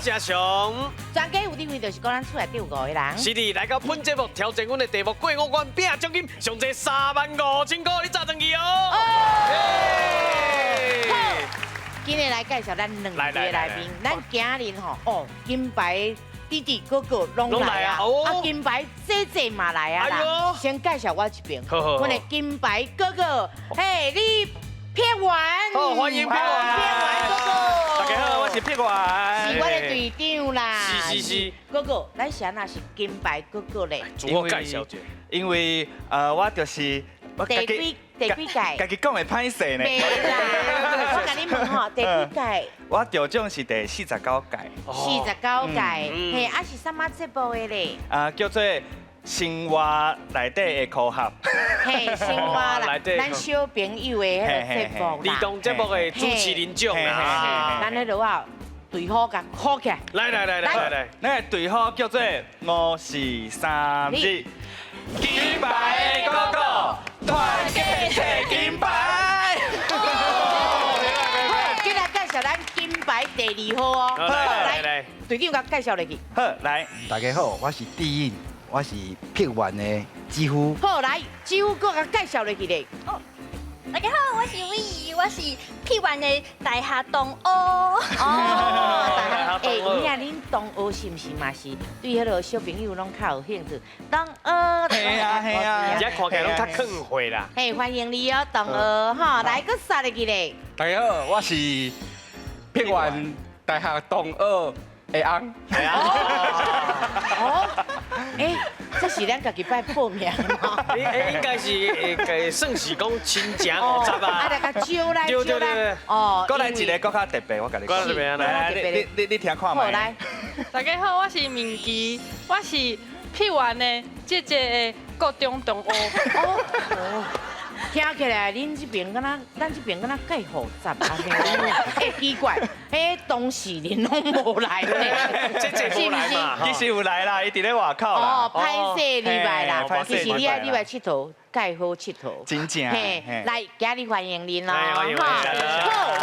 是阿雄。全家有智慧就是講咱厝內底有五個人。是的，來到本節目挑戰阮的題目過五關拼獎金，上濟35,000塊，你早轉去哦。好，今日來介紹咱兩位來賓，咱今日吼哦，金牌弟弟哥哥攏來啊，啊金牌姐姐嘛來啊啦。先介紹我這邊，阮的金牌哥哥，嘿，李撇元。好，歡迎撇元。撇元哥哥。大家好，我是撇元，是我的隊長啦。是是是。哥哥，咱是按怎是金牌哥哥咧？自我介紹者。因為我就是我第幾第幾屆？家己講會歹勢呢。袂啦，我共你問吼，第幾屆？我得獎是第49屆。49屆，嘿，啊是啥物節目的咧？啊，叫做生活內底的科學。嘿，生活內底，咱小朋友的彼个節目啦。兒童節目的主持人獎啦。咱彼落啊，隊號共考起來。來來來來來，咱的隊號叫做五四三二，金牌哥哥，團結提金牌。今日介紹咱金牌第二號哦。來來，隊長共介紹落去。好，來，大家好，我是志穎。我是撇元的姊夫。好，來，姊夫閣共介紹落去咧。哦，大家好，我是偉儀，我是撇元的大學同學。哦，大學，欸，有影恁同學是毋是嘛是對彼个小朋友攏較有興趣？同學，係啊係啊，而家看起來攏較勸會啦。嘿，歡迎你哦，同學，吼，來，閣殺入去咧。大家好，我是撇元大學同學的翁。係啊。哦，欸，這是咱家己擺報名嗎？欸，應該是會算是講親情五十啊。啊，來共招來招來。哦，閣來一个閣較特別，我共你講。來，你聽看覓。來，大家好，我是明琪，我是撇元的姐姐的國中同學。哦。聽起來恁這邊敢若，咱這邊敢若蓋複雜按呢？欸，奇怪，彼當事人攏無來呢，是毋是？其實有來啦，伊佇咧外口啦。哦，歹勢你來啦，其實你愛你來𨑨迌，蓋好𨑨迌。真正。嘿，來，今日歡迎恁咯。好，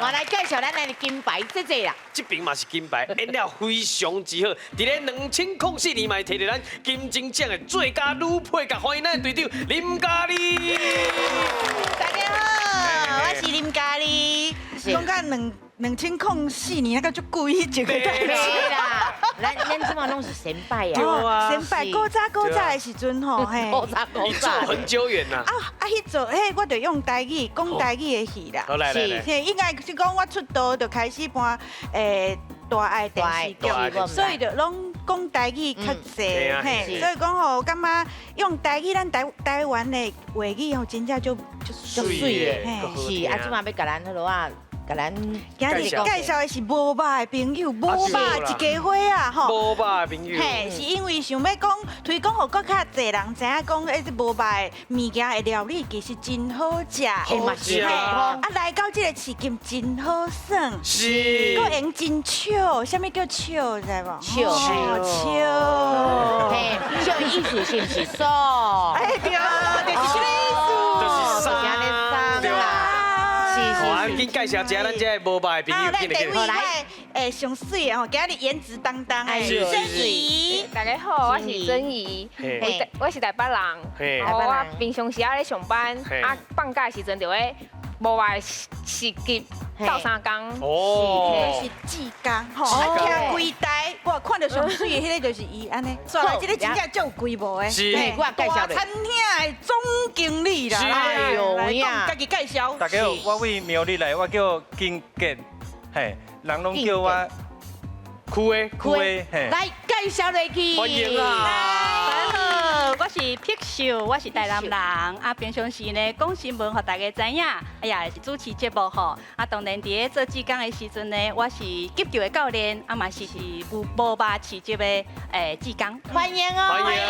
我來介紹咱的金牌姐姐啦。這邊嘛是金牌，演了非常之好。佇咧2004年嘛，摕著咱金鐘獎的最佳女配角，歡迎咱的隊長林嘉麗。大家好，我是林嘉麗。講到2004年，那個足久以前的代誌啦。咱這馬攏是先輩啊。先輩，古早古早的時陣吼，嘿。古早古早。做很久遠啦。啊啊，彼做彼我就用台語講台語的戲啦。是。嘿，應該是講我出道就開始搬大愛電視劇，所以就攏講台語較濟，嘿，所以講吼，感覺用台語，咱台灣的話語吼，真正足足媠的，是啊，這馬欲共咱彼落啊。共咱今日介紹的是無肉的朋友，無肉一家伙啊，吼。無肉的朋友。嘿，是因為想欲講推廣予閣較濟人知影講，彼這無肉的物件的料理其實真好食，好食。啊，來到這個市集真好耍，閣會用真笑，啥物叫笑，知無？笑。笑。嘿，笑的意思是毋是爽？哎，對，就是這个意思。就是爽。對啦。好，緊介紹一下咱這個無肉的朋友，咱第一位欸，上媠的吼，今日顏值擔當的曾怡。大家好，我是曾怡，我是台北人。我平常時仔咧上班，啊放假的時陣就會無肉市集鬥相共。哦，是志工吼，啊徛櫃台，我看著上媠的彼个就是伊按呢。煞來這个真正足有規模的，是，大餐廳的總經理啦。哎呦，來講家己介紹。大家好，我為苗栗來，我叫金傑，嘿，人攏叫我區的區的，嘿。來介紹落去。歡迎啊！大家好，我是碧秀，我是台南人。啊，平常時呢講新聞，予大家知影。哎呀，是主持節目吼。啊，當然佇咧做志工的時陣呢，我是擊球的教練，啊嘛是無肉市集的志工。歡迎哦，歡迎。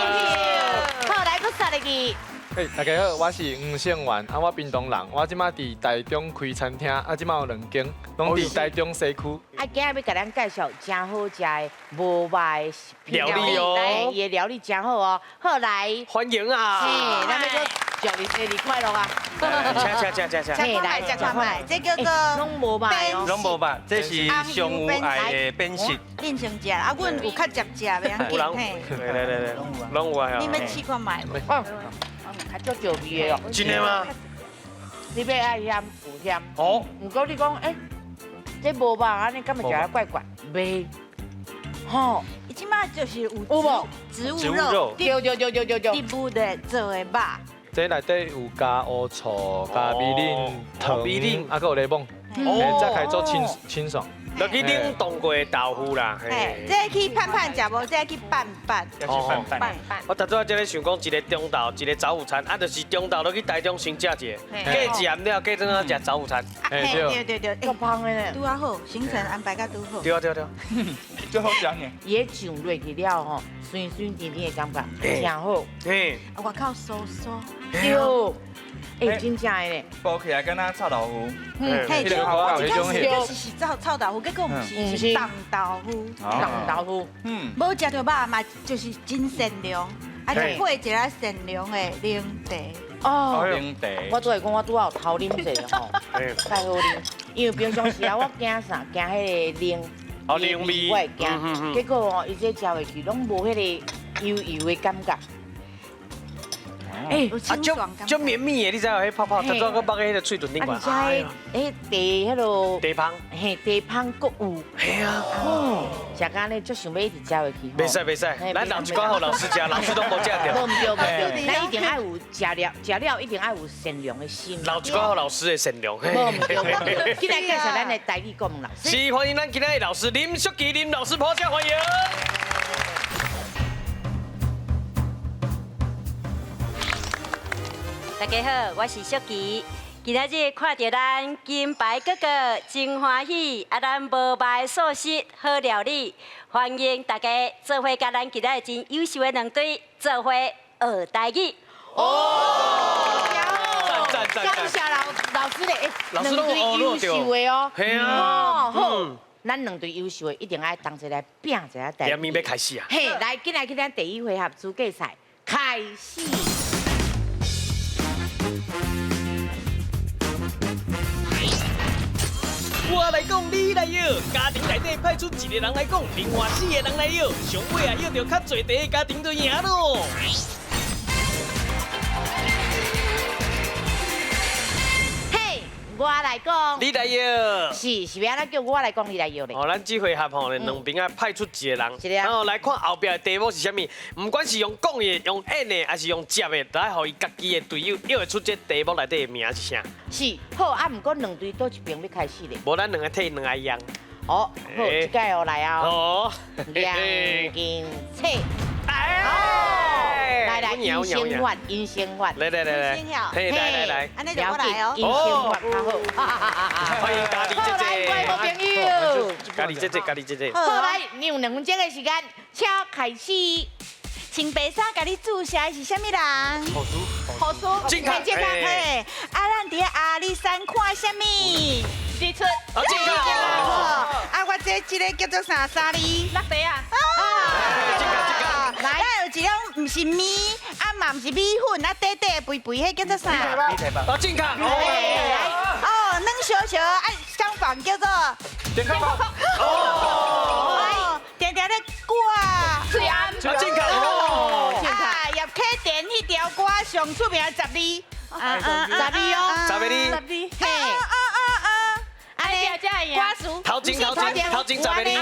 好，來，閣殺入去。嘿，大家好，我是黃勝元，啊，我屏東人，我這馬佇台中開餐廳，啊，這馬有兩間，攏佇台中西區。啊，今日欲共咱介紹誠好食的無肉的食品料理哦，伊的料理誠好哦，好來，歡迎啊！是，咱欲閣。祝你生日快樂啊！請請請請請。來，食看覓，這叫做攏無肉，攏無肉，這是上有愛的扁食。恁先食，啊，阮有較捷食，袂要緊。來來來，攏有啊。你們試看覓無？哦，較足少味的哦。真的嗎？你欲愛鹹有鹹。哦。毋過你講，欸，這無肉按呢，敢會食得怪怪？袂。吼。伊這擺就是有植物肉，對對對對對對。植物的做的肉。這內底有加烏醋、加味醂、糖、啊，閣有檸檬，才可以做清清爽。落去冷凍過的豆腐啦，嘿，這去拌拌食無？這去拌拌。哦，拌拌。我頭拄仔這咧想講，一個中晝，一個早午餐，啊，就是中晝落去台中先食一個，過一暗了，過轉仔食早午餐。對對對，足芳的咧。拄仔好，行程安排甲拄好。對啊對啊對啊，最好食呢。伊个上落去了吼，酸酸甜甜的感覺，誠好。嘿，外口酥酥。對。哎，真正的咧，包起來敢若臭豆腐。嗯，嘿，我一開始就是是臭臭豆腐，結果毋是，是凍豆腐。凍豆腐。嗯。無食著肉嘛，就是真善良，啊，就配一个善良的奶茶。哦，奶茶。我拄會講，我拄仔有偷啉者吼，太好啉。因為平常時啊，我驚啥？驚彼個奶。哦，奶味。我會驚。結果吼，伊這食落去，攏無彼個油油的感覺。欸，啊，足足綿密的，你知影？彼泡泡，頭拄仔閣放喺彼个喙唇顶悬。而且，彼茶彼落茶芳，嘿，茶芳阁有。嘿啊，食甲呢，足想欲一直食落去。袂使袂使，咱留一寡予老师食，老师拢无食著。无毋对无毋对，咱一定爱有食了，食了一定爱有善良的心。留一寡予老师的善良。无毋对无毋对，今日介绍咱的台语国文老师。是，欢迎咱今仔的老师林淑琪林老师，拍掌欢迎。大家好，我是淑琪。今仔日看著咱金牌哥哥真歡喜，啊，咱無肉的素食好料理，歡迎大家做伙佮咱今仔日真優秀的兩隊做伙學台語。哦，感謝老師咧，兩隊優秀的哦，係啊，好，咱兩隊優秀的一定愛同齊來拼一下台語。聯名欲開始啊！嘿，來，進來去咱第一回合資格賽開始。我來講，你來搖，家庭內底派出一個人來講，另外四個人來搖，上尾啊搖著較濟題的家庭就贏咯。嘿，我來講，你來搖，是欲按怎叫我來講，你來搖咧？哦，咱這回合吼，兩邊啊派出一個人，然後來看後壁的題目是啥物，不管是用講的、用演的，還是用接的，都愛予伊家己的隊友搖會出這題目內底的名是啥？是，好啊，毋過兩隊佗一邊欲開始咧？無，咱兩個替兩個贏。好，好，這擺哦來啊。好，兩斤切。哎，來來，陰先發，陰先發。來來來來，嘿，來來來，按呢就我來哦。陰先發較好。歡迎家己姐姐。好，來，好朋友。家己姐姐，家己姐姐。好，來，你有2分鐘的時間，請開始。穿白衫共你注射的是啥物人？護士。護士。健康，健康。嘿，啊，咱佇阿里山看啥物？日出。啊，健康。啊，我這個叫做啥？沙哩。落地啊。健康，健康。来，咱有一种毋是面，啊嘛毋是米粉，啊短短肥肥，彼叫做啥？啊，健康。哦，软小小，啊相反叫做。健康。哦。定定咧挂。喙暗。啊，健康。啊，叶启田彼条歌上出名十字。十字哦。十个字。十字。嘿。啊，你歌词。头前头前头前十个字。嘿。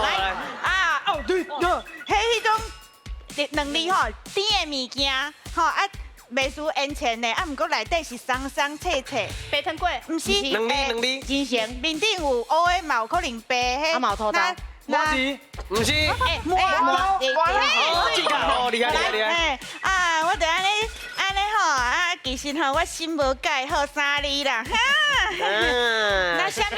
来。啊，哦对，彼种两字吼，甜的物件，吼啊。袂输烟钱的，啊，毋过内底是松松脆脆。白糖粿，毋是，两字两字。真诚。面顶有乌的，嘛有可能白的。啊，嘛有土豆。我是，毋是。麻包，这个哦，厉害厉害厉害。啊，我就按呢按呢吼，啊，其实吼，我心无改好三字啦，哈。那啥物？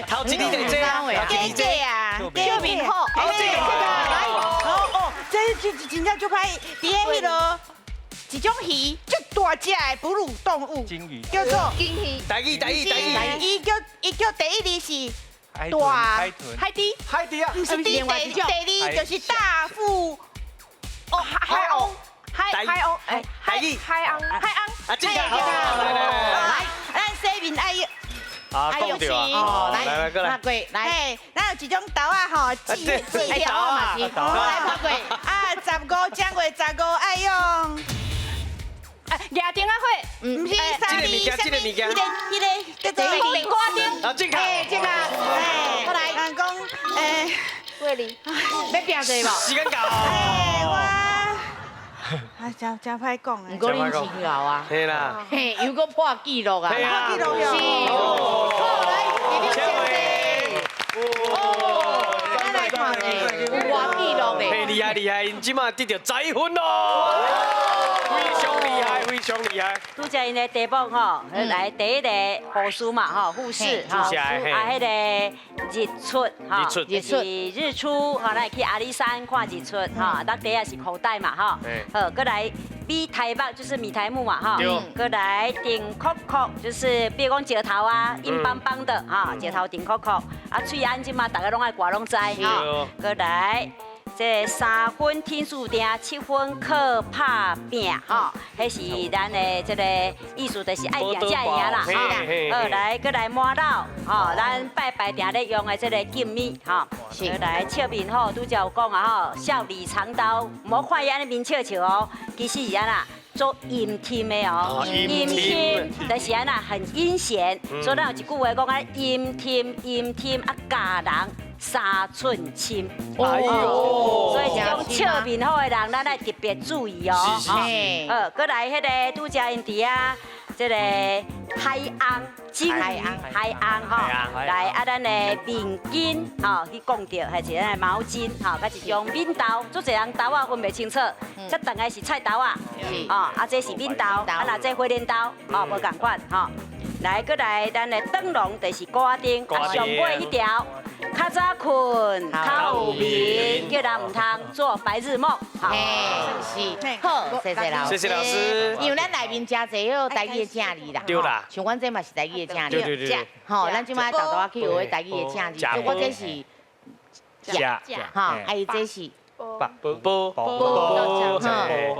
头一字就这，假假啊，小面好。好，这个来，哦哦，这真正足歹，伫咧彼落。一种鱼，足大只的哺乳动物，叫做鲸鱼。台语台语台语。伊叫第一字是大海豚。海底。海底啊。毋是第第二就是大腹海翁，海海翁，哎，台语，海翁，海翁，啊，正确，来来来来，咱洗面爱用。啊，讲著啊！来来来，过来，来，嘿，咱有一种豆仔吼，记记豆嘛是，来拍过。啊，15正月15爱用。啊，牙灯仔火，毋是，这个物件，这个物件，彼个彼个叫做瓜灯。啊，正确，正确。过来，人讲，诶，桂林，欲拼者无？时间到。哎，我。啊，真真歹讲诶。毋过恁真𠢕啊。嘿啦。嘿，又阁破纪录啊。破纪录哟。是。好，来，队长先生。哦，咱来看咧，有偌纪录咧。嘿，厉害厉害，𪜶这马得著十分咯。非常厉害，非常厉害。拄才𪜶的题目吼，来第一个护士嘛吼，护士吼，啊，彼个日出吼，就是日出吼，咱会去阿里山看日出吼，落地也是裤带嘛吼，好，阁来米苔目就是米苔目嘛吼，阁来顶壳壳就是比如讲石头啊，硬邦邦的哈，石头顶壳壳，啊，喙安这嘛，大家拢爱挂拢知吼，阁来。这三分天注定，七分靠拍拚，吼，彼是咱的这个意思，就是爱拚才会赢啦，吼。好，来，阁来满脑，吼，咱拜拜定咧用的这个金米，吼。阁来笑面虎，拄才有讲啊，吼，笑里藏刀，毋好看伊按呢面笑笑哦，其实是按怎？做阴天的哦，阴天，就是按怎很阴险，所以咱有一句话讲啊，阴天阴天啊，教人三寸深。哎呦，所以这种笑面虎的人，咱爱特别注意哦。是是。好，阁来彼个拄才𪜶伫遐，这个海翁，金鱼海翁吼，来啊，咱的面巾吼去讲著，还是咱的毛巾吼，佮一种敏豆，足济人豆仔分袂清楚，这重的是菜豆仔，哦，啊这是敏豆，啊若这火镰豆，哦无仝款吼。来，阁来咱的灯笼就是鼓仔灯，啊上尾彼条。较早睏，较有眠，叫人毋通做白日梦。好，是，好，谢谢老师，谢谢老师。因为咱内面真济彼个台语的正字啦，对啦，像阮这嘛是台语的正字，对对对。吼，咱这马沓沓仔去学台语的正字，我这是食，吼，啊伊这是。饱饱饱，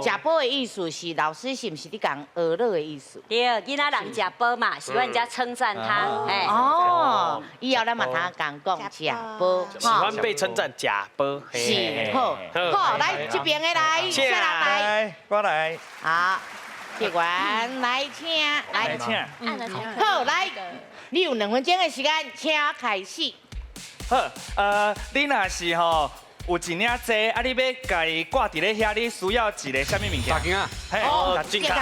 食饱的意思是老师是毋是咧讲学乐的意思？对，囡仔人食饱嘛，喜欢人家称赞他。哎，哦，以后咱嘛通共讲食饱，喜欢被称赞食饱。是，好，好，来这边的来，啥人来？我来。好，谢员来请，来请。好，来，你有2分钟的时间，请开始。好，你若是吼。有一领这，啊，你欲共伊挂伫咧遐，你需要一个啥物物件？大镜啊，嘿，正确。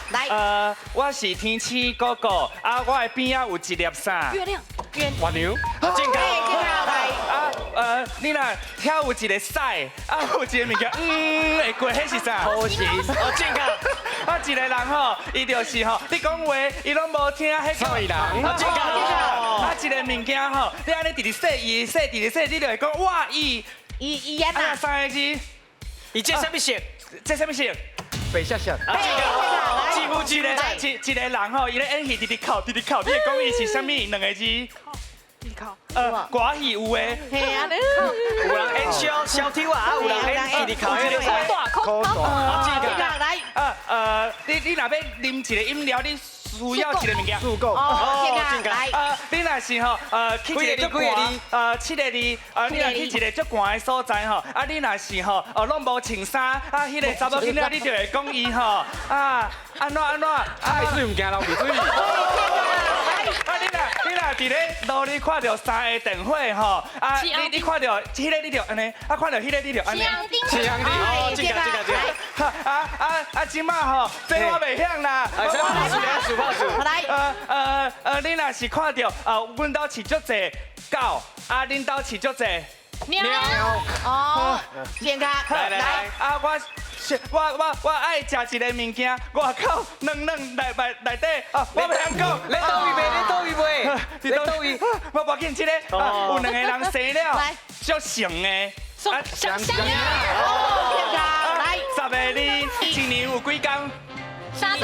来，我是天使哥哥，啊，我的边仔有一粒啥？月亮。月娘。正确。正确。来。啊，你若遐有一个屎，啊，有一个物件，会过，彼是啥？好型。哦，正确。啊，一个人吼，伊就是吼，你讲话，伊拢无听，彼个人。正确。啊，一个物件吼，你按呢直直说伊，说直直说，你就会讲哇伊。伊伊安怎？三个字。伊这啥物色？这啥物色？白色色。一个一个人吼，伊咧演戏，直直哭，直直哭。你会讲伊是啥物？两个字。歌戏有的。嘿啊，有人演小小丑啊，有人演直直哭的。哭大，哭大。来。你若欲啉一个饮料，你需要一个物件。足够。哦，来。你若是吼，去一个足寒，7个字，你若去一个足寒的所在吼，啊，你若是吼，哦，拢无穿衫，啊，彼个查某囡仔，你就会讲伊吼，啊，按怎按怎，啊，水毋惊流鼻水。啊，你若伫咧路里看著三个电火吼，啊，你看著彼个你就按呢，啊，看著彼个你就按呢。青红灯。哦，这个这个这个。啊啊啊！这马吼，这我袂晓啦。来。你若是看著啊，阮兜饲足济狗，啊，恁兜饲足济猫。哦，健康。来来。啊，我爱食一个物件，外口软软内内内底，啊，我袂晓讲。你佗位卖？你佗位卖？你佗位？我无紧，这个有两个人生了，足成的。相相哦，健康。来。10个字，一年有几工？365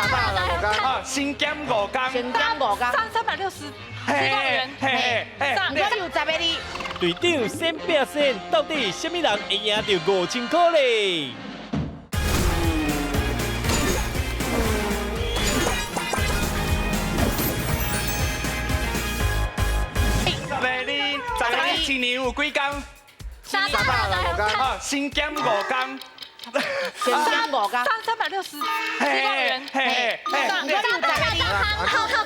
工。啊，先减5工。先减5工。360公元。嘿嘿。你有10个字。队长先拼先，到底啥物人会赢著5000块咧？一年有几工？365工。先减5工。先减5工。367万元。嘿嘿。好好，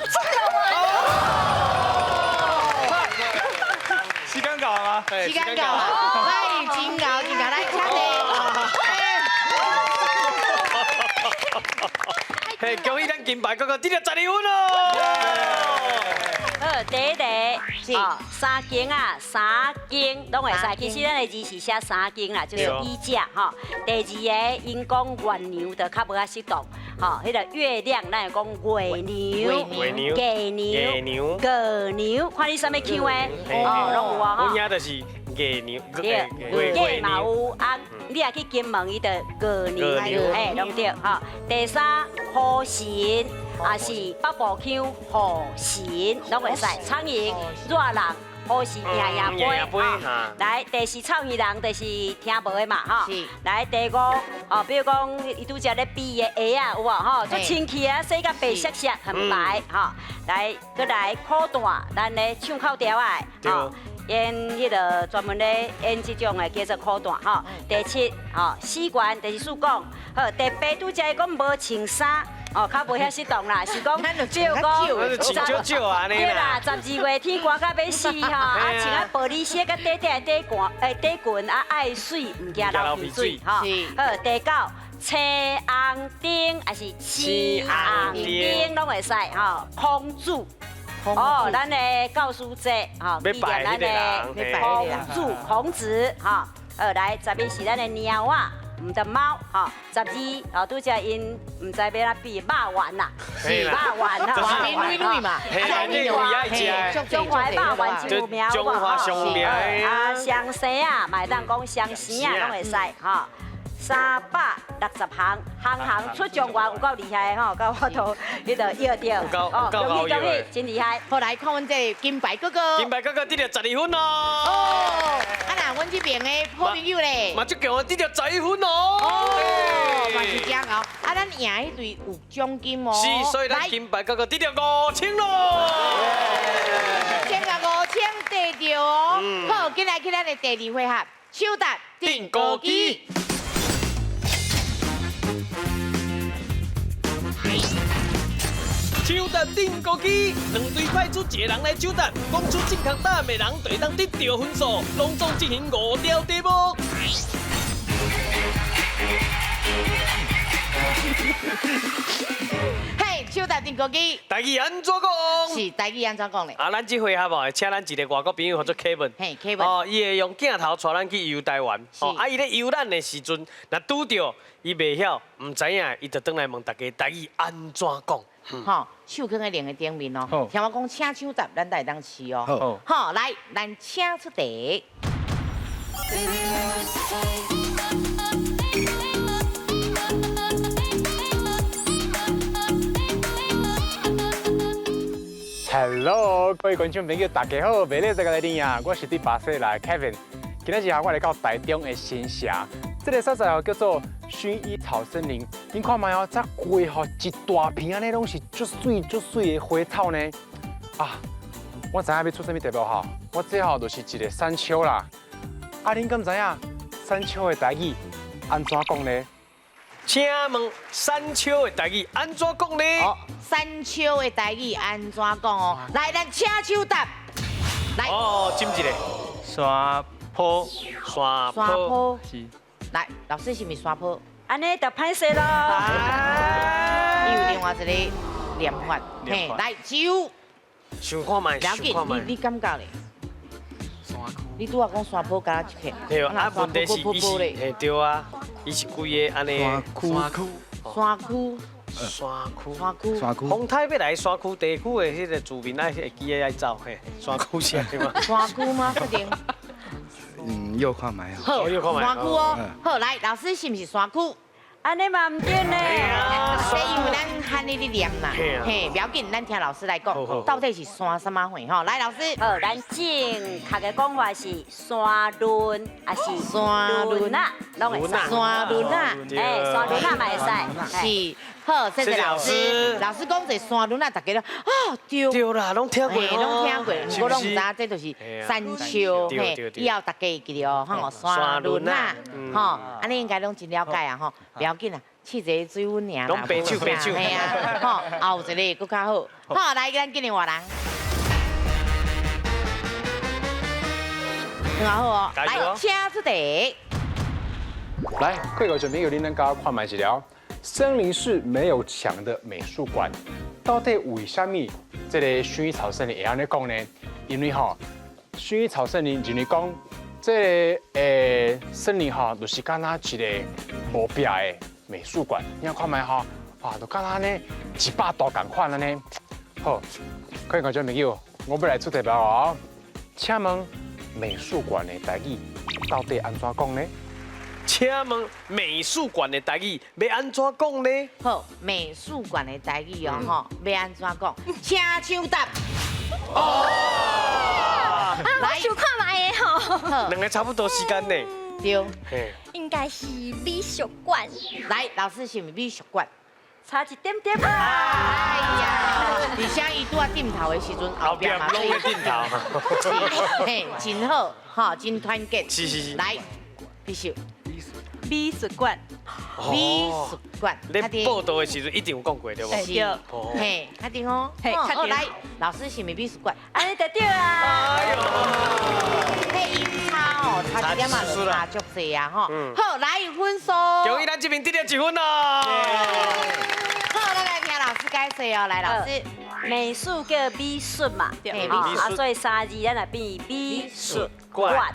时间到吗？时间到啊！来，真𠢕真𠢕，来，请坐。嘿，恭喜咱金牌哥哥得到12分哦！好，第一题，哦，三更啊，三更拢会使。其实咱的字是写三更啦，就是衣架吼。第二个，𪜶讲月娘就较无遐适当，吼，彼个月亮咱会讲月娘、月娘、月娘、月娘，看你啥物腔的，哦，拢有啊吼。阮遐就是月娘，对，月嘛有啊，你若去金门，伊就月娘，嘿，拢对吼。第三，雨神。也是北部腔雨神，拢会使。苍蝇、热人、雨神赢赢杯。来，第四臭耳人就是听无的嘛，吼。来，第五，哦，比如讲，伊拄才咧比的鞋仔有无吼？足清气啊，洗甲白雪雪，很白，吼。来，阁来苦段，咱咧唱口调的，吼。演彼个专门咧演这种的叫做苦段，吼。第七，吼，四关就是四讲。好，第八拄才伊讲无穿衫。哦，较无遐适当啦，是讲，比如讲，对啦，12月天寒到欲死吼，啊穿啊玻璃鞋佮短短的短裙，短裙啊爱媠，毋惊流鼻水吼。好，第九，青红灯还是青红灯拢会使吼。孔子，哦，咱的教师节吼，纪念咱的孔子，孔子吼。好，来11是咱的猫仔。毋得猫，吼，12哦，拄才𪜶毋知欲按怎比肉丸啦，肉丸吼，水水嘛，中华肉丸真有名，中华上有名啊，双生啊，嘛会当讲双生啊，拢会使吼。360行，行行出状元，有够厉害的吼，到我都彼个摇著，哦，恭喜恭喜，真厉害。好，来看阮这个金牌哥哥，金牌哥哥得到12分哦。哦，啊那阮这边的好朋友咧，嘛足强，得到11分哦。哦，嘛是真𠢕。啊，咱赢彼队有奖金哦。是，所以咱金牌哥哥得到5000咯。5000啊，5000得到哦。好，紧来去咱的第二回合，抢答钉孤机。抢答钉孤机，两队派出一个人来抢答，讲出正确答案的人就会当得到分数，拢总进行5条题目。嘿，抢答钉孤机，台语按怎讲？是台语按怎讲咧？啊，咱这回合哦，请咱一个外国朋友号做 Kevin。嘿，Kevin。哦，伊会用镜头带咱去游台湾。哦，啊，伊咧游咱的时阵，若拄著伊袂晓、毋知影，伊就转来问大家台语按怎讲。吼，手囥在铃的顶面哦。听我讲，请抢答，咱才会当试哦。好，来，咱请出题。 Hello，各位观众朋友，大家好！袂咧这个来听啊，我是伫巴西来的 Kevin。今仔日啊，我来到台中的新社，这个所在哦叫做薰衣草森林。恁看觅哦，这规吼一大片按呢，拢是足媠足媠的花草呢。啊，我知影欲出啥物题目吼，我这吼就是一个山丘啦。啊，恁敢知影山丘的台语按怎讲呢？请问山丘的台语按怎讲呢？山丘的台语按怎讲哦？来，咱请手答。来。哦，斟一个。山坡。山坡。山坡。是。来，老师是毋是山坡？按呢就歹势咯。伊有另外一个念法。嘿，来，手。想看觅，想看觅。你感觉咧？你拄仔讲山坡，敢若一片。对啊，问题是伊是，嘿对啊，伊是规个按呢。山区。山区。山区。山区。风太欲来山区地区的彼个住民爱会记得爱走嘿，山区啥嘛？山区吗？确定？嗯，又看觅。好，山区哦。好，来，老师是毋是山区？按呢嘛毋对呢。这因为咱汉语咧念啦，嘿，不要紧，咱听老师来讲，到底是山啥物货吼？来，老师。好，咱正确的讲法是山仑，还是山仑啊，拢会使。山仑啊，哎，山仑啊嘛会使。是。好，謝謝老師。老師講這山崙仔，大家都啊對。對啦，攏聽過。攏聽過，毋過攏毋知影這就是山丘。嘿，以後大家會記得哦，吼，山崙仔，吼，按呢應該攏真了解啊，吼，不要緊啦，試一个水溫爾啦。攏白手白手。嘿啊，吼，後一個閣較好。好，來，咱今日換人。很好哦，來，請出題。來，各位觀眾朋友，恁咱剛看覓一條森林是沒有牆的美術館，到底為啥物這個薰衣草森林會按呢講呢？因為吼，薰衣草森林認為講這個森林吼，就是敢若一個無壁的美術館。你看覓吼，啊，就敢若呢100度仝款按呢。好，各位觀眾朋友，我欲來出題目哦，請問美術館的台語到底按怎講呢？請問美術館的台語欲按怎講呢？好，美術館的台語哦，吼，欲按怎講？請搶答。哦，來，我想看覓的吼。兩个差不多時間呢。對。應該是美術館。來，老師是毋是美術館？差一點點。哎呀，而且伊拄仔點頭的時陣，後壁嘛攏咧點頭。嘿，真好，吼，真團結。是是是。來，必須。美術館。美術館。咧報道的時陣一定有講過對無？對。嘿，確定哦。嘿，確定。來，老師是毋是美術館？按呢就對啊。哎喲。嘿，音差哦，差一點嘛，就差足濟啊，吼。好，來分數。恭喜咱這邊得了一分咯。好，咱來聽老師解釋哦。來，老師。美術叫美術嘛，對，啊，所以三字咱來變美術館。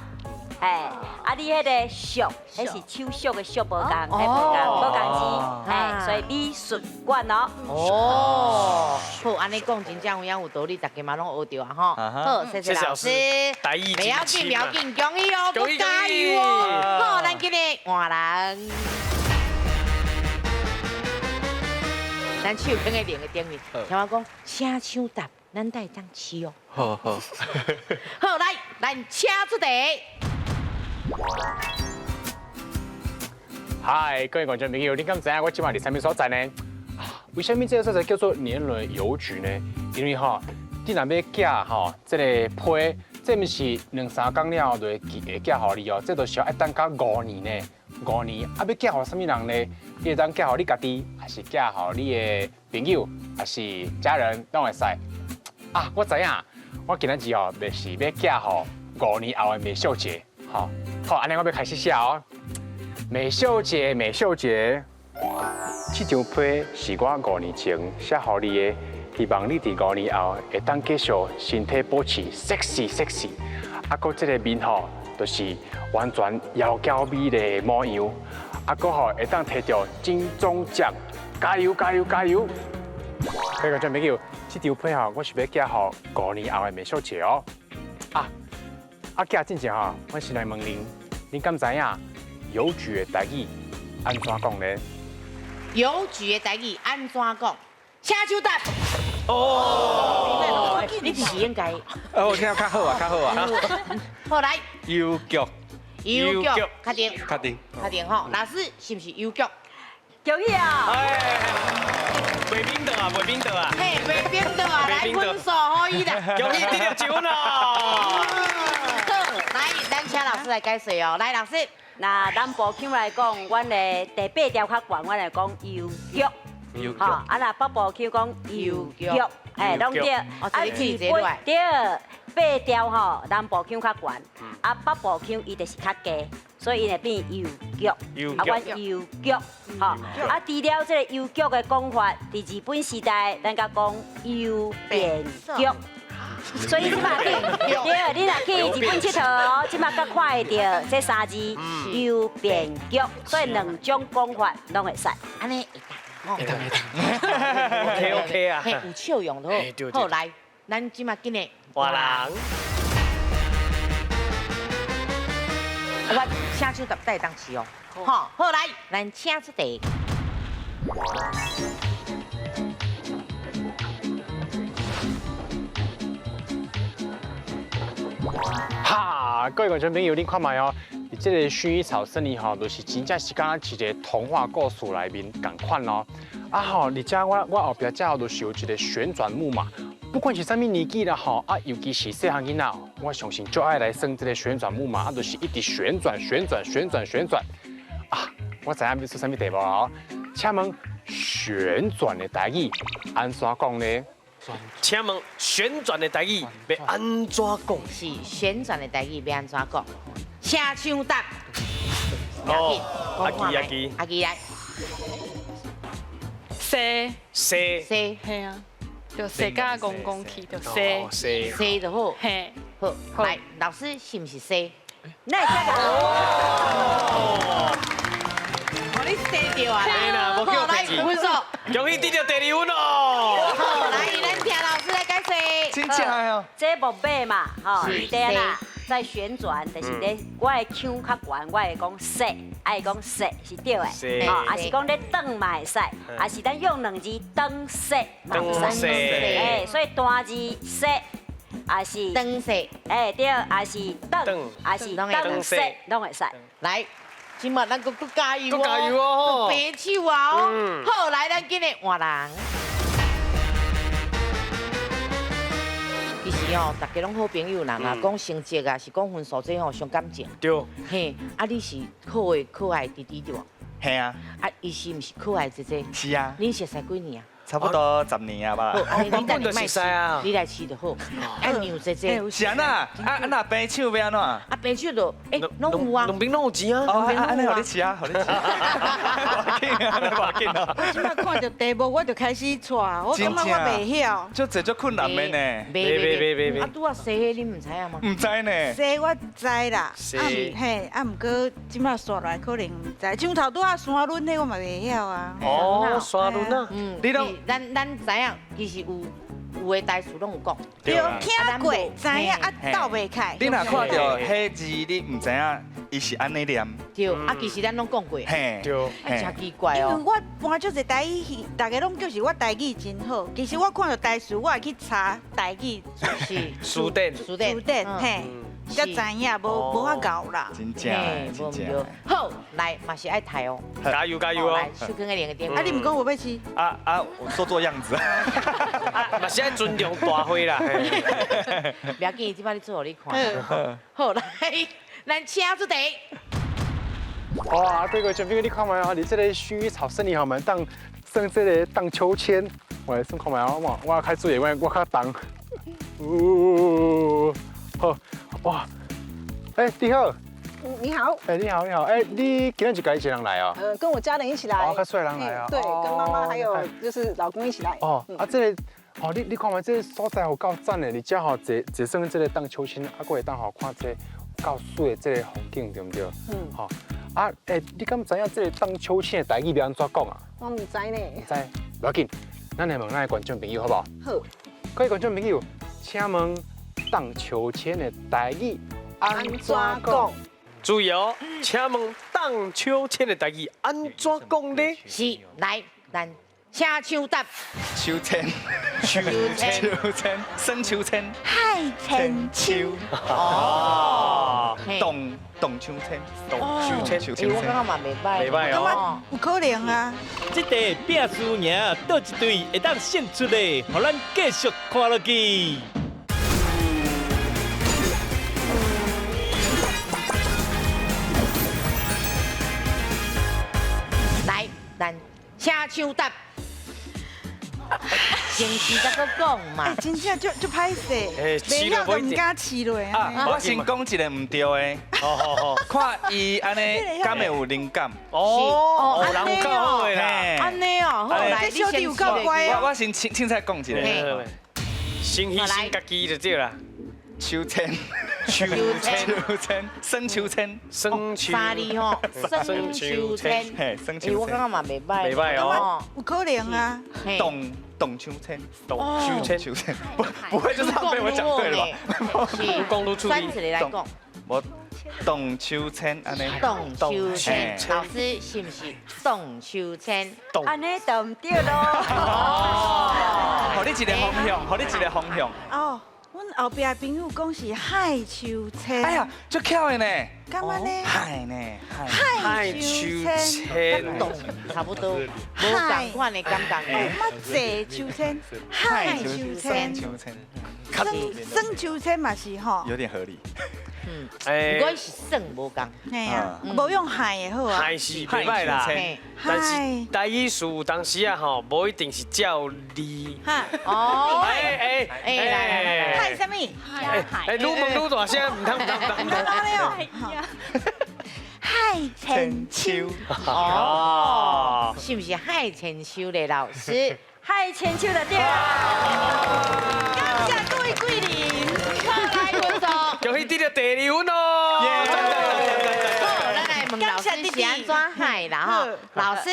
哎，啊，你彼個術，彼是手術的術，無仝，彼無仝，無仝字，哎，所以美術館哦。哦，好，按呢講真正有影有道理，大家嘛攏學著啊吼。好，謝謝老師。不要緊，不要緊，恭喜哦，閣加油哦。好，咱今日換人。咱手放在兩个頂面，聽我講，請搶答，咱才會當試哦。好好。好，來，咱請出題。嗨，各位觀眾朋友，你敢知影我這擺佇啥物所在呢？為啥物這个所在叫做年輪郵局呢？因為吼，你若欲寄吼這个批，這毋是兩三工了後就會寄會寄予你哦，這都是愛等到5年呢，5年啊，欲寄予啥物人呢？你會當寄予你家己，還是寄予你的朋友，還是家人，攏會使。啊，我知影，我今仔日哦，就是欲寄予5年後的美秀姐，吼，好，按呢我欲開始寫哦。美秀姐，美秀姐，這張批是我5年前寫予你的，希望你佇5年後會當繼續身體保持 sexy sexy，啊，閣這個面吼，就是完全窈窕美麗的模樣，啊，閣吼會當摕著金鐘獎，加油加油加油！各位觀眾朋友，這張批吼，我是欲寄予5年後的美秀姐哦。啊，啊，寄進前吼，我先來問恁，恁敢知影郵局的台語按怎講呢？郵局的台語按怎講？請搶答。哦，你是應該。我聽較好啊，較好啊。好，來。郵局。郵局，確定。確定。確定吼，老師是毋是郵局？恭喜啊！袂變倒啊，袂變倒啊。嘿，袂變倒啊，來分數可以啦。恭喜得著一分啊！好，來，咱請老師來解釋哦。來，老師。那南部腔來講，阮的第八調較懸，阮會講郵局。吼，啊若北部腔講郵局，嘿，攏對。啊，日本對八調吼，南部腔較懸，啊北部腔伊就是較低，所以伊會變郵局。啊，阮郵局，吼，啊，除了這個郵局的講法，佇日本時代，咱閣講郵便局。所以這馬去，對，你若去日本𨑨迌哦，這馬閣看會著這三字郵便局，所以兩種講法攏會使。按呢會當，會當會當。OK OK 啊，嘿，有笑容就好。好，來，咱這馬緊的換人。我請手答帶當時哦。好，好來，咱請出題。哈，各位觀眾朋友，你看覓哦，這个薰衣草森林吼，就是真正是敢若一个童話故事內面仝款哦。啊吼，而且我後壁遮就是有一個旋轉木馬，不管是啥物年紀啦吼，啊，尤其是細漢囡仔，我相信就愛來耍這個旋轉木馬，啊，就是一直旋轉、旋轉、旋轉、旋轉。啊，我知影欲出啥物題目哦，請問旋轉的台語按怎講呢？請問旋轉的台語欲按怎講？是旋轉的台語欲按怎講？請搶答。哦，阿基阿基，阿基來。踅踅踅，嘿啊，就踅甲戇戇去，就踅踅踅就好。嘿，好，來，老師是毋是踅？那會這個？哦，你踅著啊！對啦，無叫來，分數，恭喜得著第二分哦！好，來，咱聽老師來解釋。真正哦，這木馬嘛，吼，對啦，在旋轉，就是咧，我的腔較懸，我會講踅，愛講踅是對的，吼，也是講咧轉嘛會使，也是咱用兩字轉踅嘛會使，哎，所以單字踅，也是轉踅，哎對，也是轉，也是轉踅，攏會使。來。這擺咱閣閣加油哦，加油哦，白手啊哦。好，來，咱緊來換人。其實哦，大家攏好朋友啦，若講成績啊，是講分數這吼，傷感情。對。嘿，啊，你是可愛可愛弟弟對無？係啊。啊，伊是毋是可愛姐姐？是啊。恁熟似幾年啊？差不多10年啊吧。好，你等你莫試，你來試就好。啊，讓姐姐。是按怎？啊啊，若白手欲按怎？啊，白手就，欸，攏有啊。兩邊攏有錢啊。哦，按呢予你試啊，予你試。無要緊啊，無要緊啊。我這擺看著題目，我就開始錯，我感覺我袂曉。足濟足困難的呢。袂袂袂袂。啊，拄仔踅彼你毋知影嗎？毋知呢。踅我知啦，啊嘿，啊毋過這擺煞來可能毋知。像頭拄仔山崙彼我嘛袂曉啊。哦，山崙啊。嗯，你攏。咱知影，其實有的台詞攏有講。對，聽過，知影啊，鬥袂開。你若看著彼字，你毋知影伊是按呢念。對，啊，其實咱攏講過。嘿，對，真奇怪哦。因為我搬足濟台語戲，大家攏叫是我台語真好。其實我看著台詞，我會去查台語。是。詞典。詞典。詞典，嘿。才知影，無法𠢕啦。真正，真正。好，來，嘛是愛刣哦。加油加油哦！來，手囥在另一邊。啊，你毋講有欲試？啊啊，我做做樣子。啊，嘛是愛尊重大會啦。不要緊，這擺你做予你看。好，來，咱請出題。哇，這個準備你看覓啊？你這個薰衣草森林吼，會當耍這個盪秋千，我來耍看覓啊！我我較注意，我較重。嗚，好。哇，哎，你好，你好，哎，你好，你好，哎，你今天就家己一个人來哦？跟我家人一起來。哦，較細人來啊。對，跟媽媽還有就是老公一起來。哦，啊，這個，哦，你看覓這個所在有夠讚的，而且吼坐坐耍這個盪秋千，啊，閣會當吼看這個夠媠的這個風景，對毋對？嗯。吼，啊，哎，你敢知影這個盪秋千的台語欲按怎講啊？我毋知呢。毋知，無要緊，咱來問咱的觀眾朋友好無？好。各位觀眾朋友，請問盪秋千的台語按怎講？注意哦，請問盪秋千的台語按怎講呢？是，來，咱請搶答。秋千，秋千，秋千，耍秋千。海千秋。哦，荡荡秋千，荡秋千，秋千。我感覺嘛袂䆀，袂䆀哦。有可能啊。這題拼輸贏，佗一隊會當勝出的，予咱繼續看落去。來，咱請搶答。先時才閣講嘛。欸，真正足足歹勢，袂曉就毋敢試落。啊，我先講一個毋對的。好好好，看伊按呢，敢會有靈感？哦，人有夠好的啦。按呢哦，好來，這小弟有夠乖哦。我先凊彩講一個。先犧牲家己就對啦。秋千，秋千，秋千，耍秋千，耍秋。三字吼，耍秋千。嘿，耍秋千。我感覺嘛袂䆀。袂䆀哦。有可能啊。盪盪秋千，盪秋千，秋千，不會就是被我講對了吧？是。講愈出選一個來講。我盪秋千，按呢。盪秋千，老師是毋是盪秋千？按呢就毋對囉。哦。予你一個方向，予你一個方向。哦。阮后壁的朋友讲是海秋千。哎呀，足巧的呢。干嘛呢？海呢？海秋千，差不多，无仝款的感觉。我坐秋千，海秋千，算算秋千嘛是吼，有点合理。嗯，不过是算无仝。嘿啊，无用海的好啊。海是袂歹啦，但是台语词有当时啊吼，无一定是照字。哦。哎哎哎，来来来，海啥物？哎，愈问愈大声，毋通毋通毋通。海千秋。哦，是不是海千秋的老师？海千秋的对。感谢各位贵人，来分数，恭喜得到第二分哦。好，咱来问老师是按怎海啦吼？老师，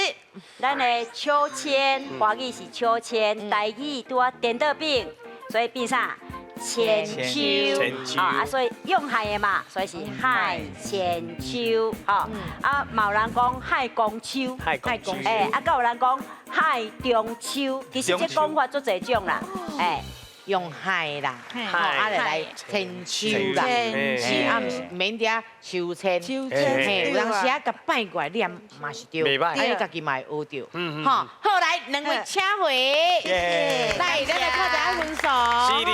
咱的秋千，华语是秋千，台语拄仔颠倒变，所以变啥？千秋，啊，所以用海的嘛，所以是海千秋，吼，啊，嘛有人讲海公秋，海公秋，哎，啊，阁有人讲海中秋，其实这讲法足济种啦，哎。用海啦，啊来千秋啦，是啊，毋是免伫秋千，秋千，嘿，有当时啊，共拜过来念嘛是对，啊，你家己嘛会学著，吼，好来，两位请回，来，咱来看一下分数，是的，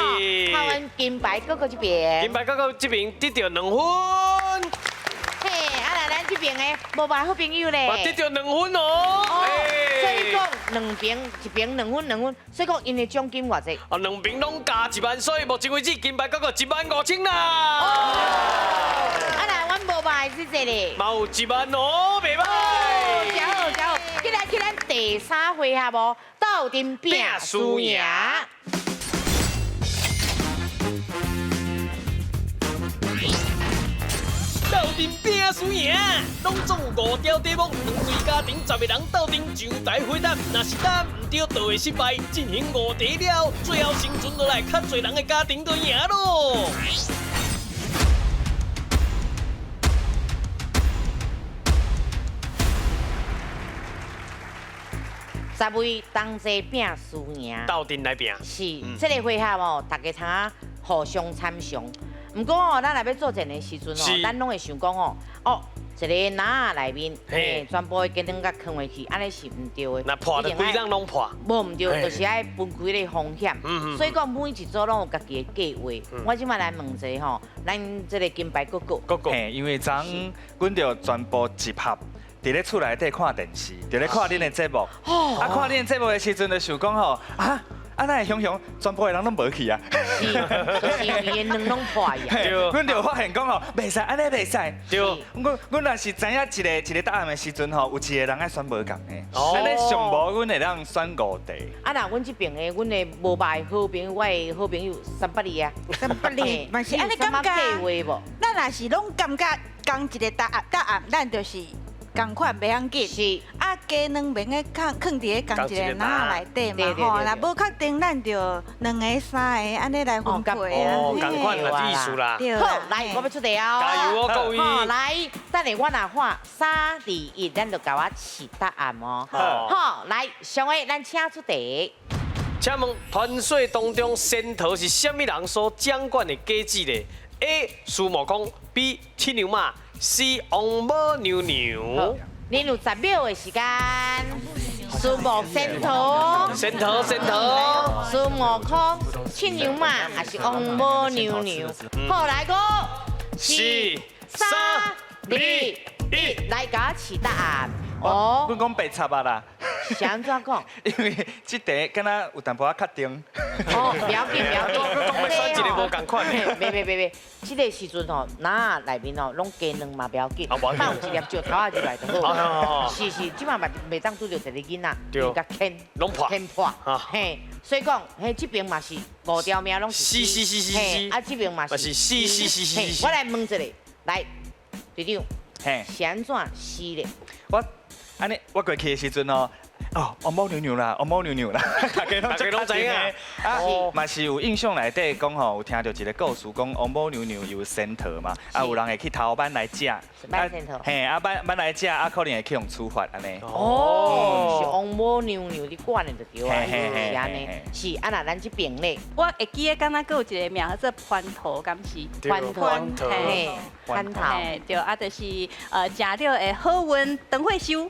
看阮金牌哥哥这边，金牌哥哥这边得著2分。嘿，啊来咱这边的无歹好朋友咧，得著2分哦，所以讲两边一边2分2分，所以讲𪜶的奖金偌济？哦，两边拢加1万，所以目前为止金牌哥哥1万5千啦。啊来，阮无歹是这里，嘛有1万哦，袂歹。真好真好，进来去咱第三回合哦，斗阵拼输赢。斗阵拼输赢，拢总有5条题目，两队家庭10个人斗阵上台回答，若是答毋对，就会失败。进行5题了，最后生存落来较济人的家庭就赢咯。10位同齐拼输赢，斗阵来拼。是，这个回合哦，大家通互相参详。毋过哦，咱若欲做战的时阵哦，咱拢会想讲哦，哦，一个篮仔内面，嘿，全部的鸡卵甲囥下去，按呢是毋对的。那破就规人拢破。无毋对，就是爱分开咧风险。所以讲每一组拢有家己的计划。我这摆来问一下吼，咱这个金牌哥哥。哥哥。嘿，因为昨阮就全部集合伫咧厝内底看电视，伫咧看恁的节目。啊，看恁的节目的时阵就想讲吼，啊。啊，哪会雄雄全部的人拢无去啊？是，就是因为卵拢破去啊。对，阮就发现讲吼，袂使，按呢袂使。对，阮若是知影一个一个答案的时阵吼，有一个人爱选无仝的。哦。按呢上无，阮会当选5题。啊，若阮这边的，阮的无歹好朋友，我的好朋友三八二啊。382，嘛是按呢感觉。计划无？咱若是拢感觉仝一个答案，答案咱就是。仝款袂要紧，是啊，鸡卵袂用囥囥伫咧仝一个篮仔内底嘛吼，若无确定，咱就2个3个按呢来分配啊。哦，仝款啦，意思啦。好，来，我欲出题哦。加油哦，各位。好，来，等下我若喊3、2、1，咱就共我试答案哦。好，来，上位，咱请出题。请问传说当中仙桃是啥物人所掌管的果子呢？A. 孙悟空，B. 七娘妈。C. 王母娘娘。你有10秒的时间。孙悟仙桃。仙桃，仙桃。孙悟空、七娘妈，还是王母娘娘？好，来5、4、3、2、1，来，共我试答案。哦，阮讲白插啊啦。是按怎讲？因为这题敢若有淡薄仔确定。哦，不要紧，不要紧。我选一个无仝款的。别别别别，这个时阵吼，篮仔内面吼拢鸡卵嘛不要紧，放有一粒石头仔入来就好。是是，这摆嘛袂当拄著一个囡仔，共牵，拢破，牵破。嘿，所以讲，嘿，这边嘛是5条命拢是。是是是是是。啊，这边嘛是。是是是是是。我来问一下，来，队长，是按怎死的？我按呢，我过去的时阵哦，哦，王母娘娘啦，王母娘娘啦，大家拢大家拢知影啊，嘛是有印象内底讲吼，有听著一个故事讲王母娘娘有仙桃嘛，啊有人会去偷挽来食，挽仙桃嘿，啊挽挽来食，啊可能会去予处罚按呢。哦，是王母娘娘伫管的就对啊，嘿嘿嘿是按呢，是啊，那咱这边咧，我会记得敢若阁有一个名叫做蟠桃，敢是？蟠桃，嘿，蟠桃，嘿，对，啊，就是食了会好运，长岁寿。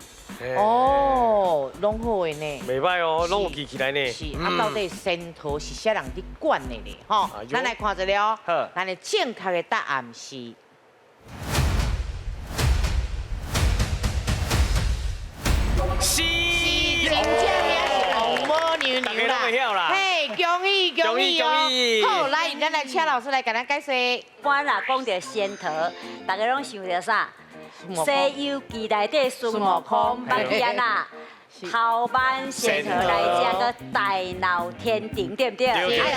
哦，拢好的呢。袂䆀哦，拢有记起来呢。是，啊，到底仙桃是啥人伫管的呢？吼，咱来看一下哦。咱的正确的答案是。是，真正名是王母娘娘啦。嘿，恭喜恭喜哦！好，来，咱来请老师来共咱解释。我若讲著仙桃，大家拢想著啥？《西游记》内底孙悟空，捌去按怎？偷挽仙桃来食阁大闹天庭，对毋对？啊，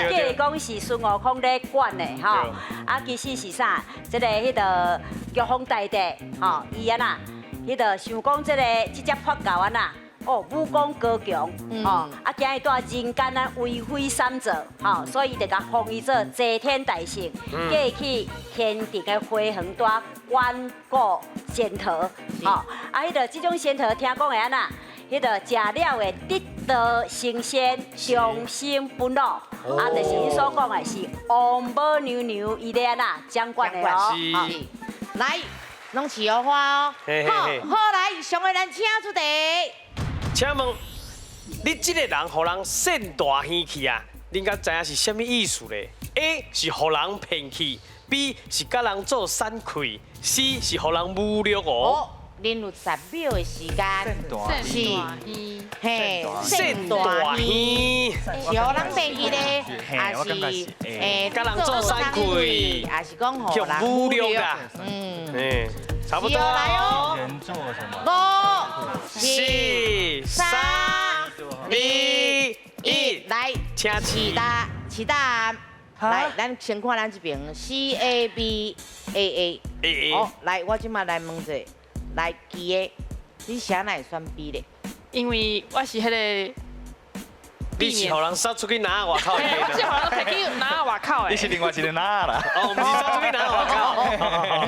计讲是孙悟空咧管的吼，啊，其实是啥？这个彼个玉皇大帝吼，伊按怎？彼个想讲这个这只破狗按怎？哦，武功高强，吼，啊，惊伊蹛人间啊为非三做，吼，所以伊就共封伊做齐天大圣，叫伊去天庭的花园蹛管顾仙桃，吼，啊，彼个这种仙桃听讲会按怎？彼个食了会得道成仙，长生不老，啊，就是𪜶所讲的是王母娘娘伊咧按怎掌管的哦。来，拢起花哦。好，好来，上个咱请出题。请问，你这个人予人扇大耳去啊？恁敢知影是啥物意思咧？A 是予人骗去，B 是共人做散开，C 是予人侮辱哦。恁有10秒的时间，是，嘿，扇大耳，是予人骗去咧，还是共人做散开，还是讲予人侮辱啦？嗯，差不多来哦。5、4、3、2、1，来，请试答，试答。来，咱先看咱这边 C A B A A。 A A。好，来，我这马来问者，来，记的，你啥会选 B 咧？因为我是彼个。你是予人杀出去拿外口的？我是予人提去拿外口的。你是另外一个拿啦。哦，毋是杀出去拿外口。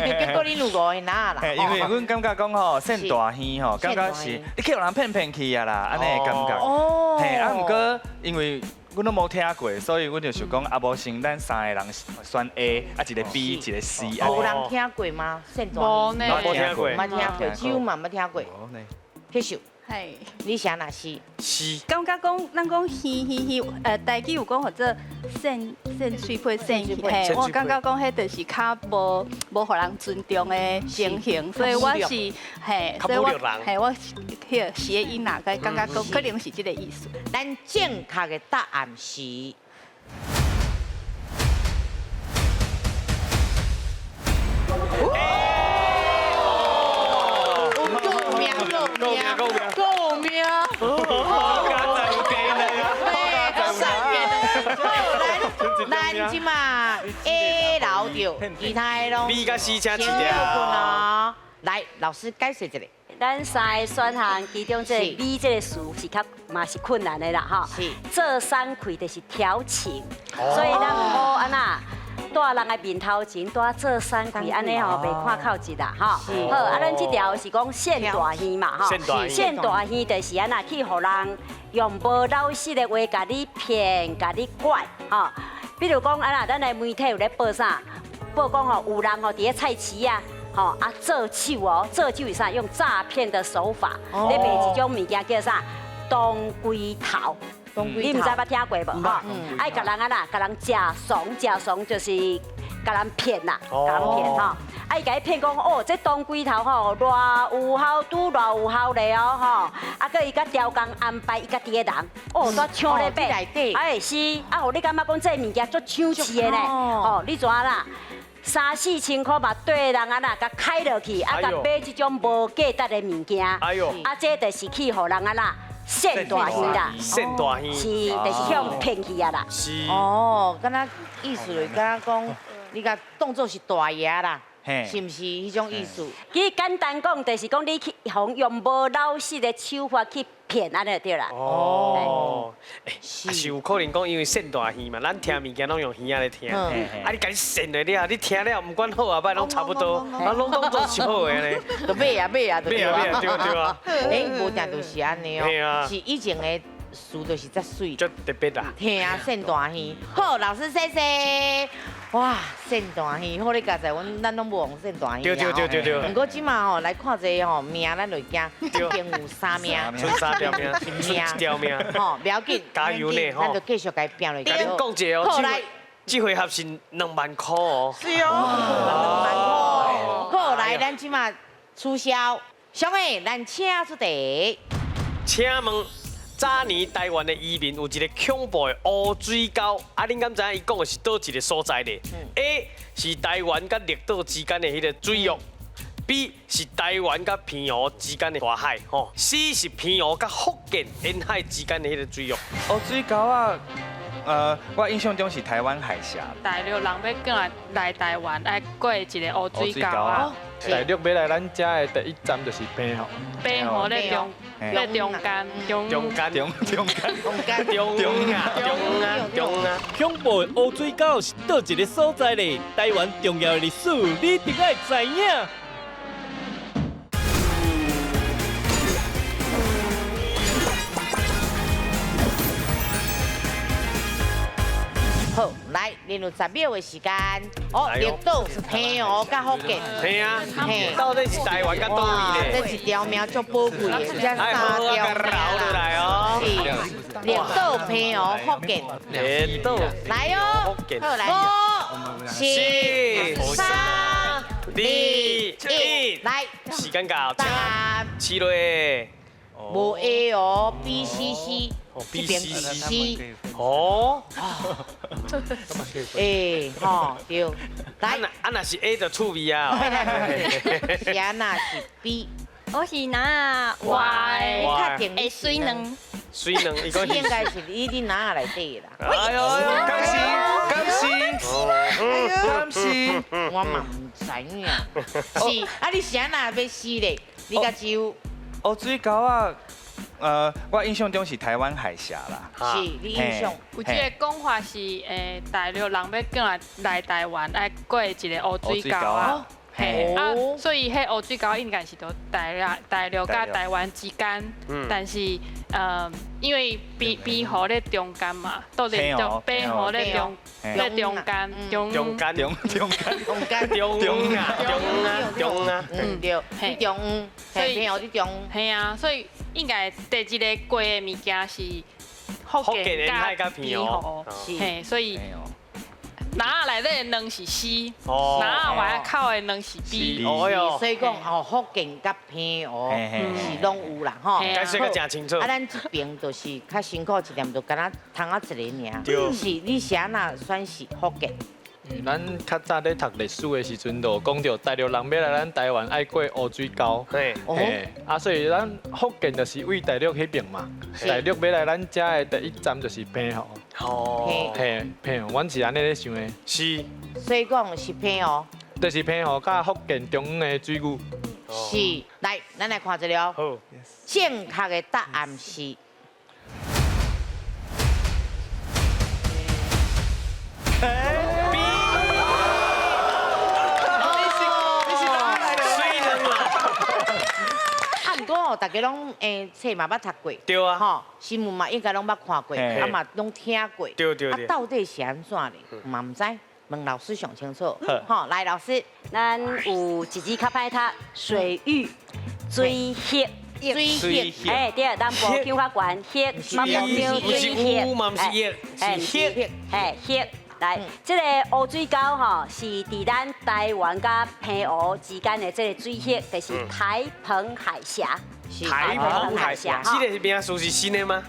结果你有5个拿啦。因为阮感觉讲吼，扇大耳吼，感觉是你去予人骗骗去啊啦，按呢的感觉。哦。嘿，啊，毋过因为阮拢无听过，所以阮就想讲，啊，无先咱3个人选 A，啊，一个 B，一个 C。无人听过吗？扇大耳。无呢。无听过。冇听过，只有嘛冇听过。彼首。嘿，你写哪是？是。感觉讲，咱讲耳耳耳，台语有讲或者扇扇喙皮扇嘿，我感觉讲彼就是较无予人尊重的情形，所以我是嘿，所以我嘿我彼个谐音啦，感觉讲可能是这个意思。咱正确的答案是。够命！咱这马 A 留著，其他的拢 B 佮 C 请饲掉。来，老师解释一下。咱3个选项其中这个 B 这个词是较嘛是困难的啦，吼。是。做三开就是调情，所以咱毋好按怎。蹛人的面头前，蹛做散开，按呢吼，袂看口舌啦，吼。好，啊，咱这条是讲扇大耳嘛，吼。扇大耳就是按怎去予人用无老实的话，共你骗，共你拐，吼。比如讲，啊啦，咱的媒体有咧报啥？报讲吼，有人吼伫咧菜市啊，吼啊做手哦，做手是啥？用诈骗的手法咧卖一种物件叫啥？当归头。你毋知捌听过无？吼，爱共人按怎，共人食怂，食怂就是共人骗啦，共人骗吼。啊，伊共你骗讲哦，这当归头吼，偌有效，拄偌有效咧哦吼。啊，阁伊佮调工安排伊家己的人，哦，煞抢咧买。哎，是，啊，予你感觉讲这物件足抢市的呢？哦，你怎啦？3、4千箍嘛，缀人按怎，共开落去，啊，共买这种无价值的物件。哎哟，啊，这就是去予人按怎？扇大耳啦，扇大耳是，就是去予骗去啊啦。是。哦，敢若意思就是敢若讲，你共当做是大爷啦。是毋是彼種意思？其實簡單講，就是講你去予用無老實的手法去騙，按呢就對啦。哦，欸，是有可能講，因為訸大耳嘛，咱聽物件攏用耳仔咧聽，啊，你共伊訸落了，你聽了毋管好啊歹，攏差不多，啊，攏當做是好的按呢。就買啊買啊，買啊買啊，對對啊。欸，無定就是按呢哦，是以前的詞就是遮媠。足特別啦。聽訸大耳，好，老師謝謝。哇，訸大耳，好你佳哉，阮咱攏無用訸大耳。對對對對對。毋過這馬吼來看這個吼命，咱就會驚，這邊有三命，出三條命，出一條命。吼，不要緊，加油呢吼。咱就繼續共伊拚落去。共恁講一下哦，好來，這回合是2萬塊哦。是哦，2萬塊。好，來，咱這馬取消，小妹，咱請出題。請問。早年台灣的移民有一个恐怖的烏水溝，啊，恁敢知影伊講的是佗一个所在咧？A 是台灣佮綠島之間的彼个水域，B 是台灣佮澎湖之間的大海，吼，C 是澎湖佮福建沿海之間的彼个水域。烏水溝啊，我印象中是台灣海峽。大陸人欲過來來台灣，愛過一個烏水溝啊。大陸欲來咱遮的第一站就是澎湖。澎湖咧中。在中間，中間，中中間，中間，中啊，中啊，中啊！恐怖的烏水溝是佗一个所在咧？台灣重要的歷史，你一定愛知影。好，來進入10秒的時間。哦，綠島、澎湖佮福建。嘿啊，到底是台灣佮佗位咧？這一條命足寶貴的，這三條命哦。是，綠島、澎湖、福建。綠島。來哦，好來。5、4、3、2、1，來。時間到，請起落。無 A 哦，B、C、C。 B、C、C。哦。欸，吼，對。來，啊，若是 A 就趣味啊。是啊，若是 B。我是拿 Y，確定會水卵。水卵，伊講應該是你伫哪內底啦。哎呦，敢是，敢是，敢是，我嘛毋知影。是，啊，你是按怎欲死咧？你甲只有。烏水溝啊，我印象中是台灣海峽啦。是，你印象。有這个講法是，大陸人欲過來來台灣，愛過一個烏水溝啊。嘿，啊，所以彼烏水溝應該是佇大陸佮台灣之間，但是，因為澎湖咧中間嘛，到底就澎湖咧中間，中中間中中間中間中啊中啊中啊，嗯對，中，所以澎湖佇中，嘿啊，所以應該第一个過的物件是福建佮澎湖，嘿，所以。哪內底的卵是 C，哪外口的卵是 B。所以講吼，福建佮澎湖是攏有啦，吼。解釋得真清楚。啊，咱這邊就是較辛苦一點，就敢若通仔一个爾。是，你是按怎選是福建？咱較早咧讀歷史的時陣，就講著大陸人欲來咱台灣愛過烏水溝，嘿，啊，所以咱福建就是位大陸彼邊嘛。大陸欲來咱遮的第一站就是澎湖。哦，嘿，澎湖，阮是按呢咧想的。是。所以講是澎湖。就是澎湖佮福建中央的水域。是，來，咱來看一下哦。好。正確的答案是。大家攏冊嘛捌讀過，對啊，吼，新聞嘛應該攏捌看過，啊嘛攏聽過，對對對，啊到底是按怎咧？嘛毋知，問老師上清楚。吼，來老師，咱有一字較歹讀，水域、水域、水域，哎對，南部腔較懸，域，北部腔水域，哎，是域，哎域。來，這个烏水溝吼是佇咱台灣佮澎湖之間的這个水域，就是台澎海峽。台澎海峽，這个名詞是新的嗎？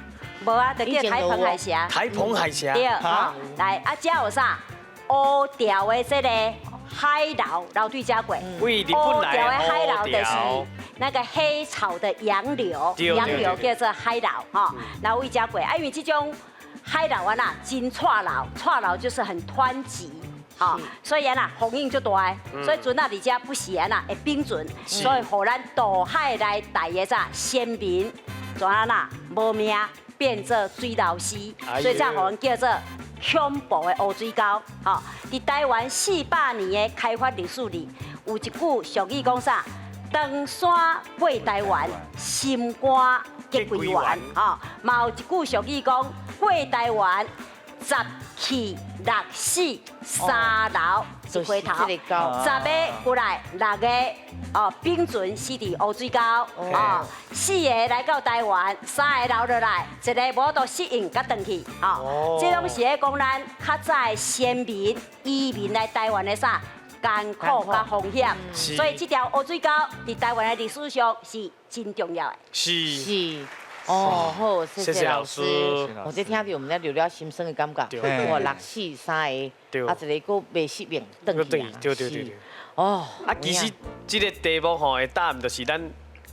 無啊，就叫台澎海峽。台澎海峽。對，來，啊，這有啥？烏條的這个海流，流對遮過。烏條的海流就是那个黑草的洋流，洋流叫做海流，吼，然後位遮過，啊，因為這種。海流啊啦，真掣流，掣流就是很湍急，吼，所以啊，风险足大的，所以船仔伫遮不时按怎会冰船，所以予咱渡海来台的啥先民，怎啊啦无命变做水老尸，所以才予人叫做恐怖的乌水沟。吼，伫台湾400年的开发历史里，有一句俗语讲啥？登山过台湾，心肝结归原。吼，嘛有一句俗语讲，过台湾十去六死三流一回头，10个过来，6个哦，冰船死伫乌水沟，哦，4个来到台湾，3个留落来，一个无法度适应，佮转去，哦，这拢是咧讲咱较早的先民移民来台湾的啥艰苦佮风险，所以这条乌水沟伫台湾的历史上是真重要的。是是。哦，好，谢谢老师。我这听到我们在流了心酸的感觉。哇，6死3个，啊，一个阁袂适应，转去啊。对对对对。哦，啊，其实这个题目吼的答案就是咱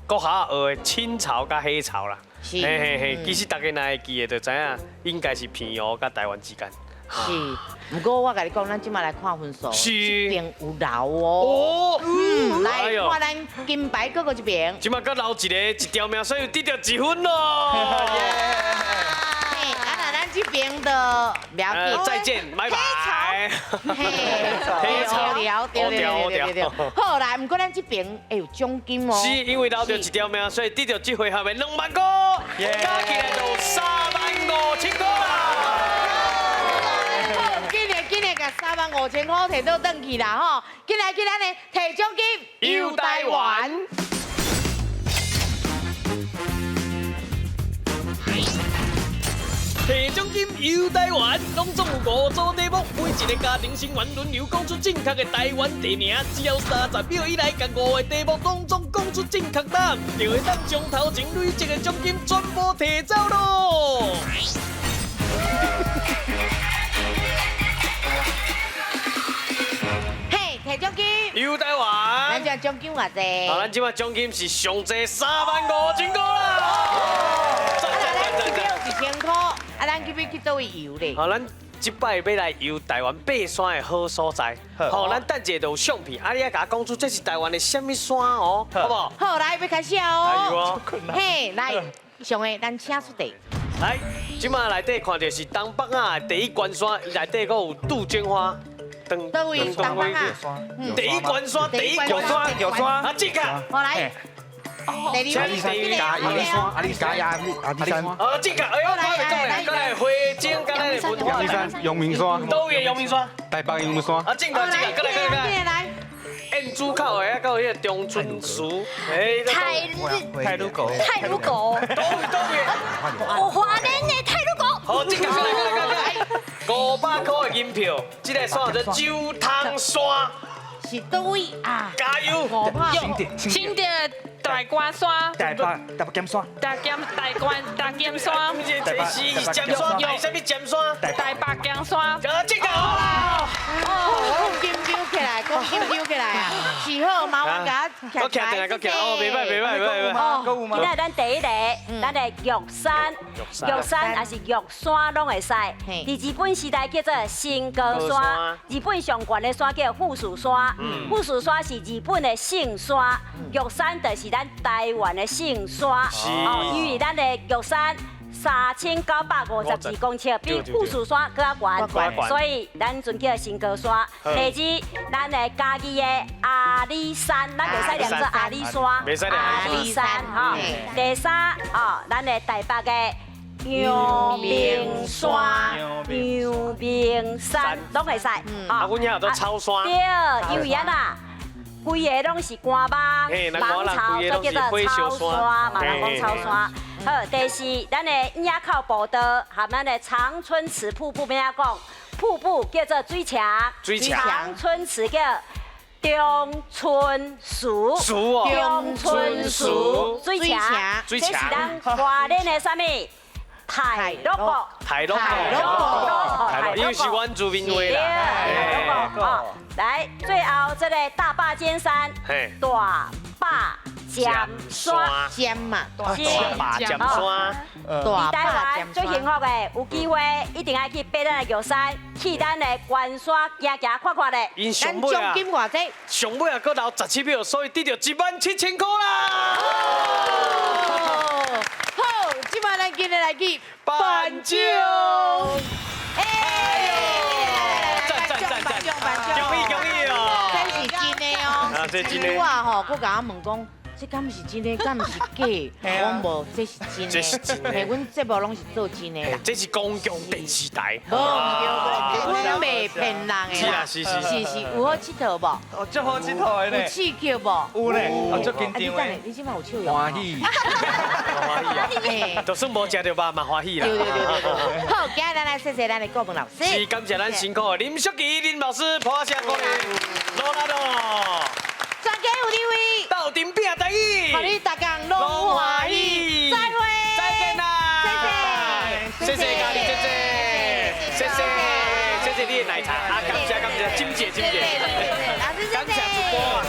国校学的清朝佮黑潮啦。是。嘿嘿嘿，其实大家若会记得，就知影应该是澎湖佮台湾之间。是，毋过我共你讲，咱这马来看分数，是这边有留哦。嗯，来看咱金牌哥哥这边。这马阁留一个一条命，所以得著1分咯。啊，那咱这边的了解。再见，拜拜。嘿，黑潮，对对对对对。好来，毋过咱这边会有奖金哦。是因为留著一条命，所以得著这回合的2万块，加起来就3万5千块啦。 3万5千块摕倒转去啦吼！进来去咱的提奖金游台湾。提奖金游台湾，拢总有5组题目，每一个家庭成员轮流讲出正确的台湾地名，只要30秒以内，共5个题目拢总讲出正确答案，就会当将头前累积的奖金全部提走咯。提奖金，游台湾。咱这奖金偌济？好，咱这摆奖金是上济3万5千块啦。啊，咱这边有1000块，啊，咱去欲去佗位游咧？好，咱这摆欲来游台湾爬山的好所在。好，咱等下就有相片，啊，你爱共我讲出这是台湾的啥物山哦，好不好？好，来，欲开始哦。嘿，来，上个咱请出题。来，这摆内底看著是东北亚的第一关山，内底阁有杜鹃花。佗位东北亚？第一关山，第一关山，玉山，啊，这个。好来，第二位，阿里山，阿里山，阿里山。哦，这个，哎呦，我袂讲咧，过来花精，过来文化。阳明山，阳明山。佗位阳明山？台北阳明山。啊，这个，这个，过来，过来，过来。燕子口的，还有迄个长春祠，哎，太鲁阁，太鲁阁，佗位，佗位。哦，花莲的太鲁阁。好，这个，过来，过来，过来。500块的银票，这个山叫做九汤山，是佗位啊？加油！新店大关山，台北台北尖山，大尖大关大尖山，这是尖山，台啥物尖山？台北尖山。啊，这个好啦！哦，讲金溜起来，讲金溜起来啊！是好，麻烦共我徛起来，阁徛，哦，袂歹，袂歹，袂歹。今仔咱第一个，咱的玉山，玉山也是玉山拢会使。伫日本时代叫做新高山，日本上悬的山叫富士山，富士山是日本的圣山，玉山就是咱台湾的圣山。哦，因为咱的玉山3952公尺，比富士山阁较悬，所以咱阵叫新高山。第二，咱的嘉义的阿里山，咱袂使念做阿里山，阿里山吼。第三，哦，咱的台北的阳明山，阳明山拢会使。啊，阮遐有做草山。对，因为按怎？规个拢是干芒，芒草，所以叫做草山，嘛人讲草山。好，第四，咱的野口步道和咱的长春池瀑布，欲按怎讲？瀑布叫做水池，长春池叫中春池，中春池，水池，这是咱花莲的啥物？太鲁阁，太鲁阁，因为是原住民话啦。太鲁阁，哦，来，最后这个大霸尖山，大霸尖尖山。尖嘛，大霸尖山。伫台湾最幸福的，有机会一定爱去爬咱的玉山，去咱的关山行行看看咧。𪜶上尾啊，奖金偌济？上尾啊，阁留17秒，所以得著17000块啦。好，这摆咱今日来去颁奖。哎呦，赞赞赞赞！恭喜恭喜哦！这是真的哦。啊，这真的。我吼，阁共我问讲，这敢是真的，敢毋是假的？我无，这是真的。这是真的。嘿，阮节目拢是做真的啦。这是公共电视台。无毋对，阮袂骗人的啦。是啦，是是是是，有好𨑨迌无？哦，足好𨑨迌的咧。有刺激无？有咧，哦，足紧张的。你这摆有笑容？欢喜。欢喜啊！就算无食著肉嘛欢喜啦。对对对对对。好，今日咱来谢谢咱的顾问老师。是，感谢咱辛苦的林淑琪林老师，拍声鼓励，努力咯。全家有你位，斗阵拼台语，予你逐工拢欢喜。再会，再见啦！谢谢，谢谢嘉玲姐姐，谢谢，谢谢你的奶茶啊，感谢感谢，金姐金姐，感谢主播啊。